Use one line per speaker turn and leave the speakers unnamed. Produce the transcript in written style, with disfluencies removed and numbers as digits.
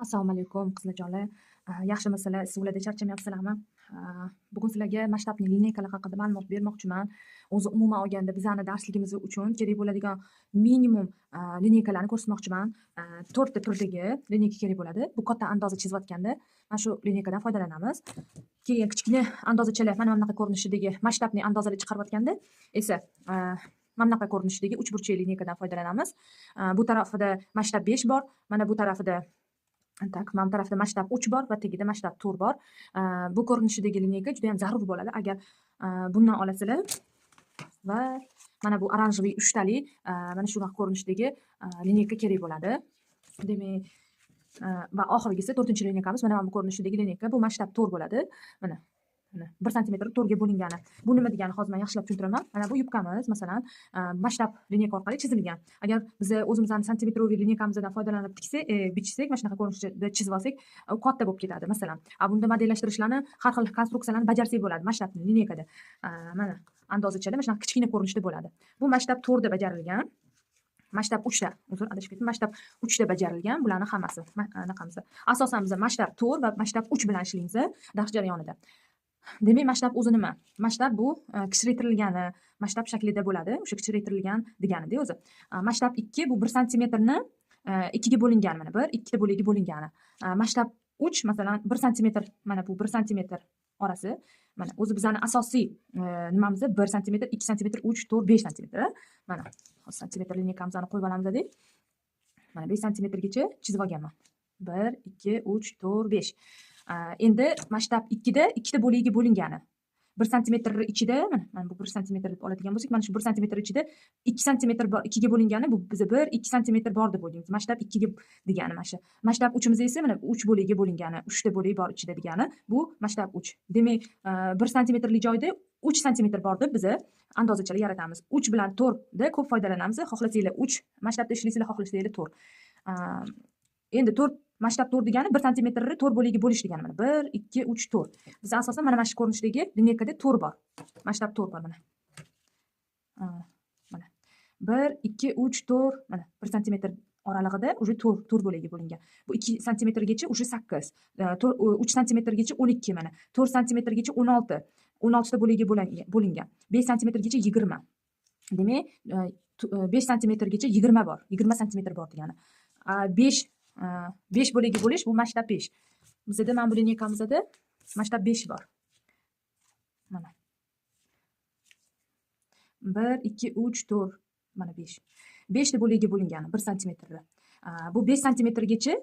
Assalomu alaykum, qizlarjonlar. Yaxshimisizlar? Sizlarda charchamayapsizlarmi? Bugun sizlarga masshtabli lineykalar haqida ma'lumot bermoqchiman. O'zi umuman olganda bizani darsligimiz uchun kerak bo'ladigan minimum lineykalarni ko'rsatmoqchiman. To'rtta turdagi lineyka kerak bo'ladi. Bu katta andoza chizayotganda mana shu lineykadan foydalanamiz. Keyin kichkina andozachalar, mana bunaqa ko'rinishidagi masshtabli andozalar chiqarayotganda esa mana bunaqa ko'rinishdagi uchburchak lineykadan foydalanamiz. Bu tarafida masshtab 5 bor, mana bu tarafida, так, mana bu tarafda masshtab 3 bor va tagida masshtab 4 bor. Bu ko'rinishidagi lineyka juda ham zarur bo'ladi. Agar bundan olasizlar va mana bu оранжевый uchtali, mana shunaqa ko'rinishdagi lineyka kerak bo'ladi. Demak, va oxirgisi, to'rtinchi lineykamiz mana bu ko'rinishidagi lineyka. Bu masshtab 4 bo'ladi. Mana 1 santimetr to'rtga bo'lingani. Bu nima degani, hozir men yaxshilab tushuntiraman. Mana bu yubkamiz, masalan, masshtab lineyka orqali chizilgan. Agar biz o'zimizni santimetrovый lineykamizdan foydalanib tiksak, bichsak, mana shunaqa ko'rinishda chizib olsak, u katta bo'lib ketadi, masalan. A bunda modellashtirishlarni, har xil konstruksiyalarni bajarsak bo'ladi masshtabli lineykada. Mana andozachada mana shunaqa kichkina ko'rinishda bo'ladi. Bu masshtab 4da bajarilgan. Masshtab 3da, uzr, adashib ketdim. Masshtab 3da bajarilgan bularni hammasi. Anaqamiz. Asosan biz masshtab 4 va masshtab 3 bilan ishlaymiz dars jarayonida. Demak, masshtab o'zi nima? Masshtab bu kichraytirilgani, masshtab shaklida bo'ladi. O'sha kichraytirilgan deganida o'zi. Masshtab 2 bu 1 santimetrni 2 ga bo'lingan, mana 1, 2 ta bo'lagiga bo'lingani. Masshtab 3, masalan, 1 santimetr, mana bu 1 santimetr orasi. Mana o'zi bizani asosiy nimamiz 1 santimetr, 2 santimetr, 3, 4, 5 santimetr. Mana hozir santimetr lineykamizni qo'yib olamiz dedik. Mana 5 santimetrgacha chizib olganman. 1, 2, 3, 4, 5. Endi masshtab 2 da ikkita bo'lagiga bo'lingani. 1 santimetr ichida, mana bu 1 santimetr deb oladigan bo'lsak, mana shu 1 santimetr ichida 2 santimetr bor, 2 ga bo'lingani bu biza 1, 2 santimetr bor deb o'ylaymiz. Masshtab 2 ga degani mana shu. Masshtab 3imiz esa mana 3 bo'lagiga bo'lingani, 3 ta bo'lagi bor ichida degani, bu masshtab 3. Demak, 1 santimetrlik joyda 3 santimetr bor deb biza andozachalar yaratamiz. 3 bilan 4 da ko'p foydalanamiz. Xohlasanglar 3 masshtabda ishlaysizlar, xohlasanglar 4. Endi 4 masshtab 4 degani 1 santimetrni 4 bo'lagiga bo'lish degani mana 1, 2, 3, 4. Biz asosan mana shu ko'rinishdagi lineykada 4 bor. Masshtab 4 bor mana. Mana 1, 2, 3, 4, mana 1 santimetr oralig'ida уже 4, 4 bo'lagiga bo'lingan. Bu 2 santimetrgacha уже 8, 3 santimetrgacha 12 mana, 4 santimetrgacha 16, 16 ta bo'lagiga bo'lingan. 5 santimetrgacha 20. Demak, 5 santimetrgacha 20 bor, 20 santimetr bor degani. 5, 5 bo'lagiga bo'lish bu masshtab 5. Bizda mana bu lineykamizda masshtab 5 bor. Mana. 1, 2, 3, 4, mana 5. 5 ta bo'lagiga bo'lingani 1 santimetrni. Bu 5 santimetrgacha